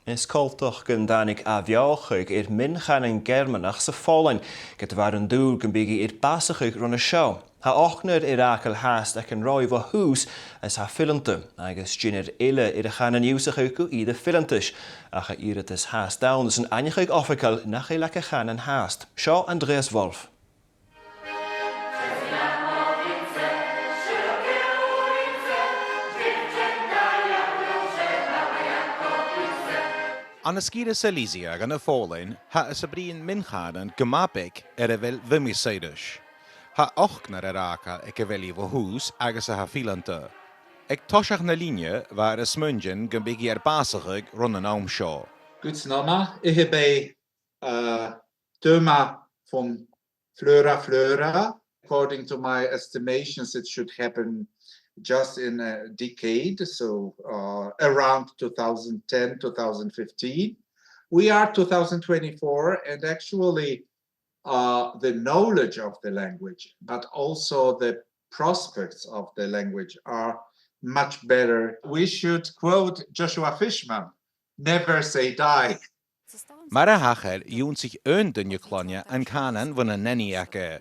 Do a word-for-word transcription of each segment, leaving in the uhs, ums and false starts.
Is coltach gun tàinig ath-bheothachadh air mion-chànan Gearmailteach sa Phòlainn, ged a bha an dùil gum biodh i air bàsachadh ron an seo. Tha ochdnar air fhàgail fhathast aig an robh i bho thùs, is tha fileanta agus dìnnear eile air a' chànan ionnsachadh gu ìre fileantais, ach tha iarrtas fhathast ann airson aithneachadh oifigeil nach eil aig a' chànan fhathast. Seo Andreas Wolff. Ann an sgìre Silesia ann am Pòlainn, tha iad a' bruidhinn mion-chànan gu math beag air a bheil Wimiesairish. Tha ochdnar air fhàgail aig a bheil i bho thùs agus a tha fileanta. Aig toiseach na linne, bha iad a' smaoineachadh gum biodh i air bàsachadh ron an àm seo. Guts noma, ihe bei uh, tuama fum flura flura. According to my estimations, it should happen just in a decade, so uh, around two thousand ten, two thousand fifteen. We are two thousand twenty-four, and actually, uh, the knowledge of the language, but also the prospects of the language are much better. We should quote Joshua Fishman, "Never say die." Mar a thachair, dh'ionnsaich aon duine cloinne an cànan bhon an nanaidh aige.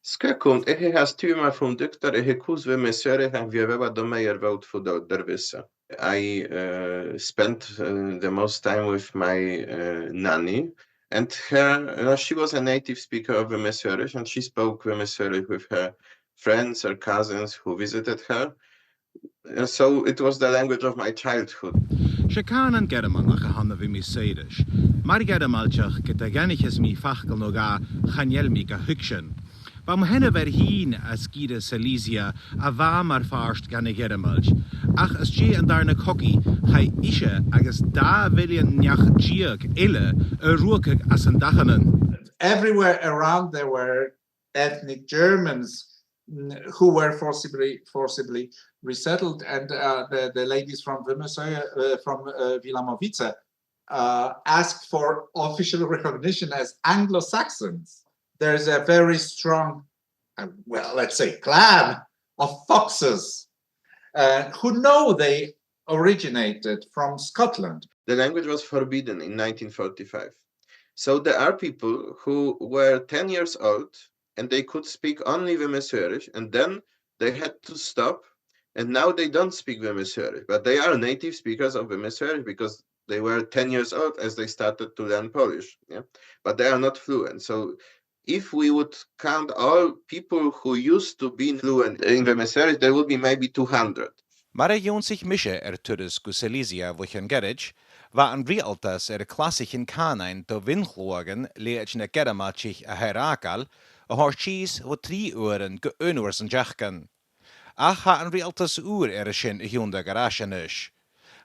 Skakun, ehe has tuima fum duktar, ehe kus Wimiesairish an vieveva do meier velt fudal dervisa. I uh, spent uh, the most time with my uh, nanny, and her, uh, she was a native speaker of Wimiesairish, and she spoke Wimiesairish with her friends or cousins who visited her. And so it was the language of my childhood. 'S e cànan Gearmailteach a th' ann am Wimiesairish. Mar Ghearmailteach, ged a dh'aithnicheas mi facal no dhà, chan eil mi ga thuigsinn. Bha mo sheanmhair fhìn à sgìre Silesia a bha mar phàirt dhen a' Ghearmailt, ach às dèidh an Dàrna Cogaidh, chaidh ise agus dà mhillean neach deug eile a ruagadh às an dachaigh. Everywhere around there were ethnic Germans, mm, who were forcibly, forcibly resettled, and uh, the, the ladies from Wimiesairish, uh, from uh, Wilamowice, uh, asked for official recognition as Anglo-Saxons. There's a very strong, uh, well, let's say, clan of foxes uh, who know they originated from Scotland. The language was forbidden in nineteen forty-five. So there are people who were ten years old and they could speak only Wimiesairish, and then they had to stop, and now they don't speak Wimiesairish, but they are native speakers of Wimiesairish because they were ten years old as they started to learn Polish, yeah? But they are not fluent. So if we would count all people who used to be fluent in Wimiesairish, there would be maybe two hundred. Mar a dh'ionnsaich mise air turas gu Silesia bho chionn ghoirid, bha an riaghaltas air clasaichean cànain do mhion-shluaghan leithid na Gearmailtich a tha air fhàgail a thoirt sìos bho trì uairean gu aon uair san t-seachdain. Ach tha an riaghaltas ùr air a sin a thionndadh air ais a-nis.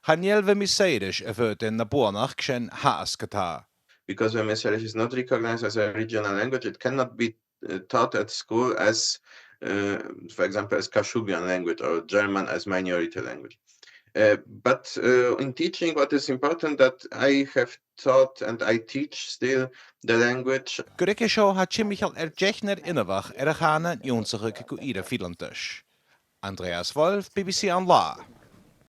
Chan eil Wimiesairish a' faotainn na buannachd sin fhathast ge-tà. Because Wimiesairish is not recognized as a regional language, it cannot be uh, taught at school as, uh, for example, as Kashubian language or German as minority language. Uh, but uh, in teaching, what is important that I have taught and I teach still the language. Gu ruige seo tha timcheall air deichnear inbheach air a' chànan ionnsachadh gu ìre fileantais. Andreas Wolff, B B C An Là.